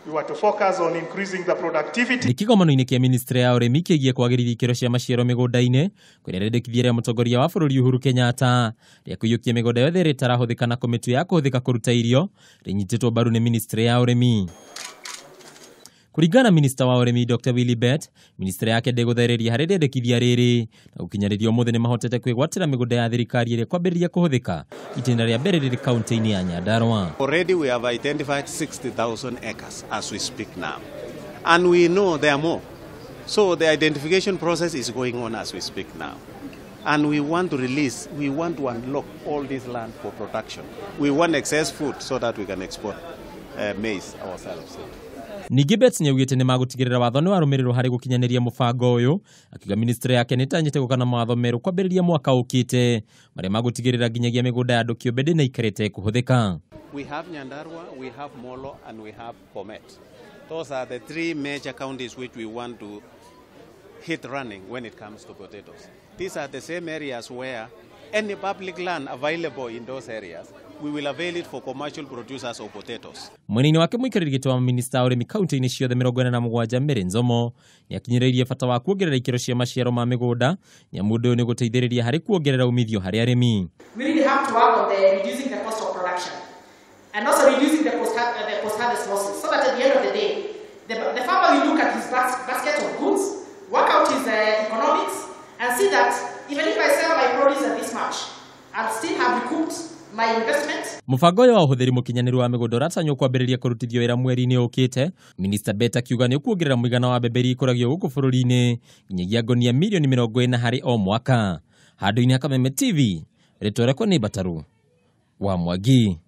We were to focus on increasing the productivity. Nĩ kĩgomano-inĩ kĩa ministry ya ũrĩmi kĩgiĩ kwagĩrithia ikĩro cia maciaro mĩgũnda-inĩ kũrĩa rĩendekithia rĩa mũtongoria wa bũrũri Uhuru Kenyatta rĩa kũiyũkia mĩgũnda yothe ĩrĩa ĩtarahũthĩka na kũmĩtua ya kũhũthĩka kũruta irio rĩnyitĩtwo mbaru nĩ ministry ya ũrĩmi. Kũringana na minista wa ũrĩmi Dr. Willy Bett, ministry yake ndĩgũthereria harĩ rĩendekithia rĩrĩ na gũkinyanĩria ũmũthĩ nĩ mahotete kwĩgwatĩra mĩgũnda ya thirikari ĩrĩa kwambĩrĩria kũhũthĩka itĩna rĩa mbere rĩrĩ kaunti-inĩ ya Nyandarua. Already we have identified 60,000 acres as we speak now, and we know there are more. So the identification process is going on as we speak now. And we want to release, we want to unlock all this land for production. We want excess food so that we can export maize ourselves. Ningĩ Bett nĩaugĩte nĩ magũtigĩrĩra watho nĩ warũmĩrĩrwo harĩ gũkinyanĩria mũbango ũyũ, akiuga ministry yake nĩ ĩtanyĩte gũka na mawatho merũ kwambĩrĩria mwaka ũkĩte marĩa magũtigĩrĩra nginyagia mĩgũnda ya andũ kĩũmbe ndĩnaikarĩte kũhũthĩka. We have Nyandarua, we have Molo, and we have Bomet. Those are the three major counties which we want to hit running when it comes to potatoes. These are the same areas where any public land available in those areas, we will avail it for commercial producers of potatoes. Mwena-inĩ wake mũikarĩri gĩtĩ wa minista wa ũrĩmi kaunti-inĩ ciothe 47 Mary Nzomo nĩakinyĩrĩirie bata wa kuongerera ikĩro cia maciaro ma mĩgũnda nĩamu ũndũ ũyũ nĩ gũteithĩrĩria harĩ kuongerera umithio harĩ arĩmi. We really have to work on the reducing the cost of production and also reducing the post-harvest losses, so that at the end of the day, the farmer will look at his basket of goods, work out his economics, and see that even if I sell my produce at this much, I'll still have recouped my investment. Mũbango ũyũ wa ũhũthĩri mũkinyanĩru wa mĩgũnda ũratanywo kwambĩrĩria kũrutithio wĩra mweri-inĩ ũkĩte. Minista Bett akiuga nĩ ũkuongerera mũigana wa mbembe iria ikũragio gũkũ bũrũri-inĩ nginyagia ngonia mirioni 40 harĩ o mwaka. Handũ-inĩ ha Kameme TV, rĩtwa rĩakwa nĩ Mbataru wa Mwangi.